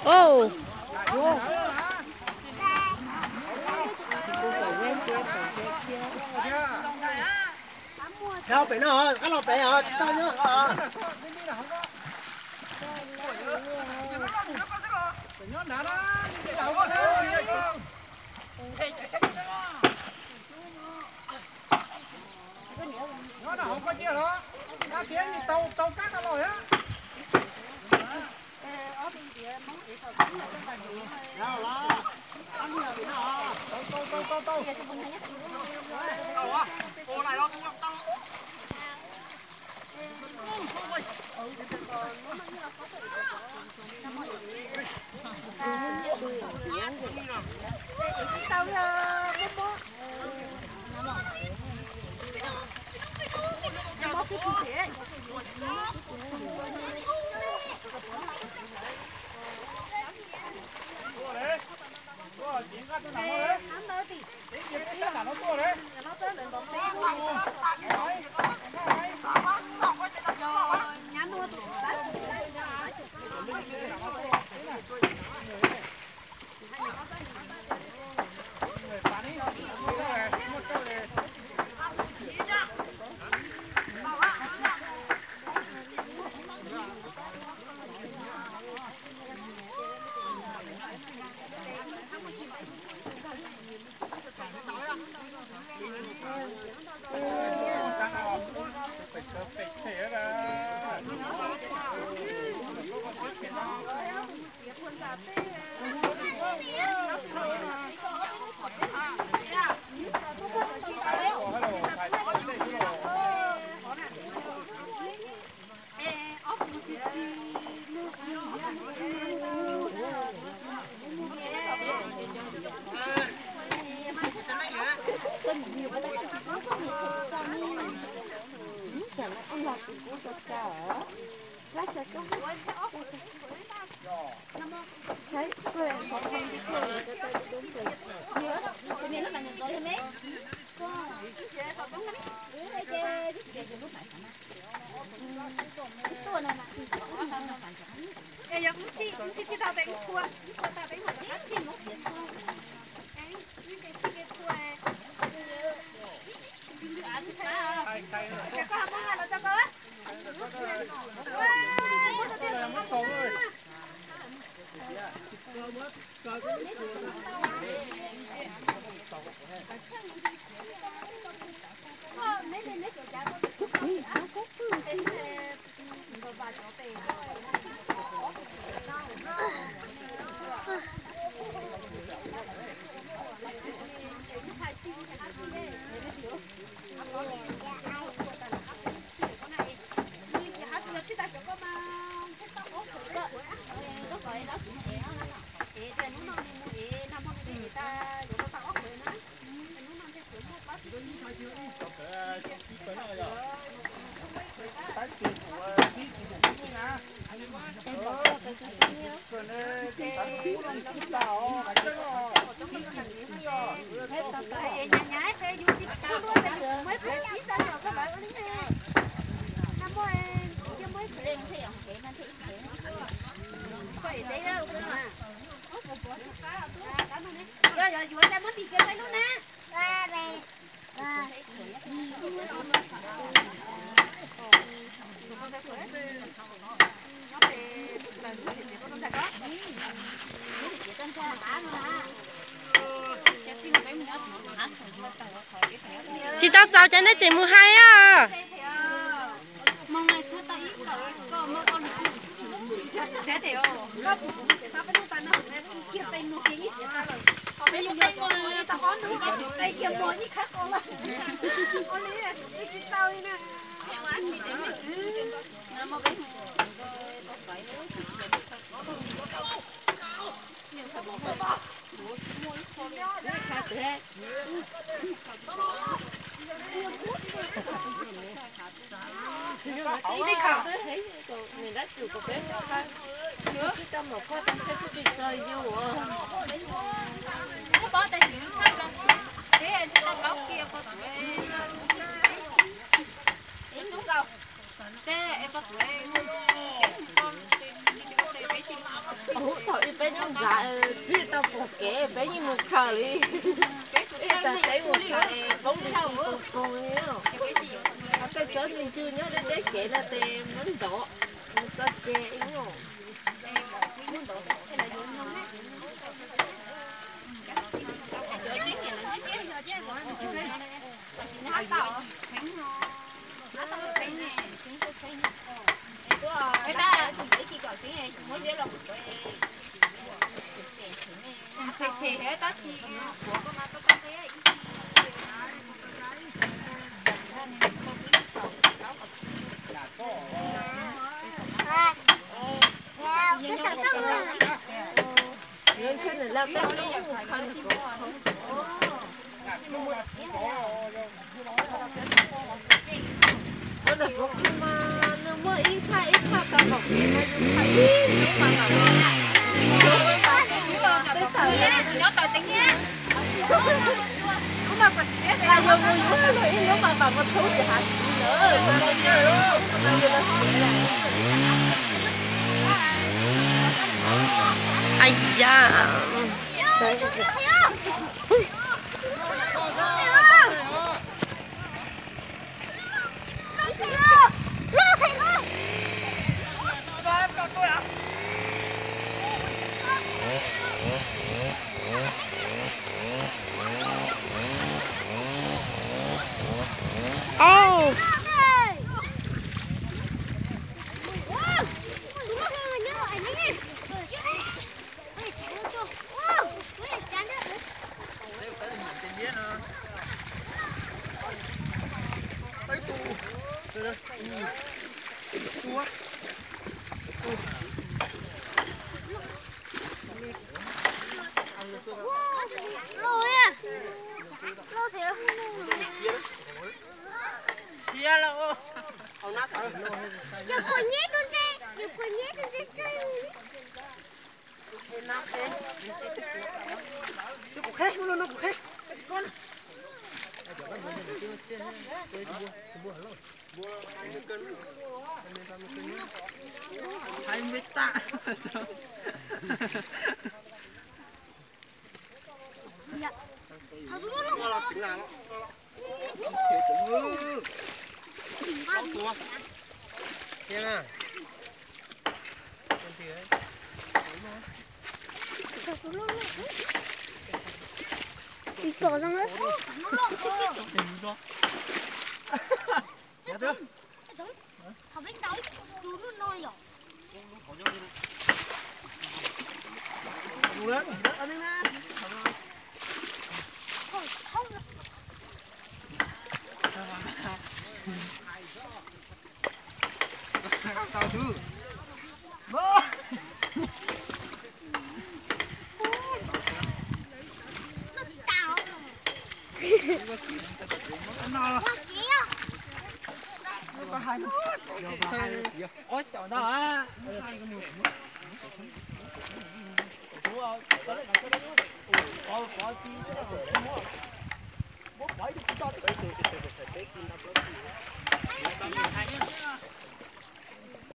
Au. Dhau pem no, qab los pem os, tsis tau nyob os. Nyob na hauv koj ciaj los, kab tiav tau, tau kab tau los. Yog yuav cas muab tim kiag peb lub na. Tsis tau txaus ces nej tseem mus hais os. Thaum ub peb nyob ntxa tsis tau pom kev, peb yeej mus khaws li. Ib tag teb mus khaws poob li koog koog li. Tej tsob ntsuj ncw nyob deb deb kev no ces muab ntov mus txoj kev ib. Nws muaj ib thaj ib thaj tau pom kev no yus khaws ib hnub mas mam los. Tej thaum nyob tau teeb nyob mas yus mus yus ib hnub mas mam mus thub ces hav txiv lawm. Ai ya. Hais me tas. Tau tus. Ob chom ntag.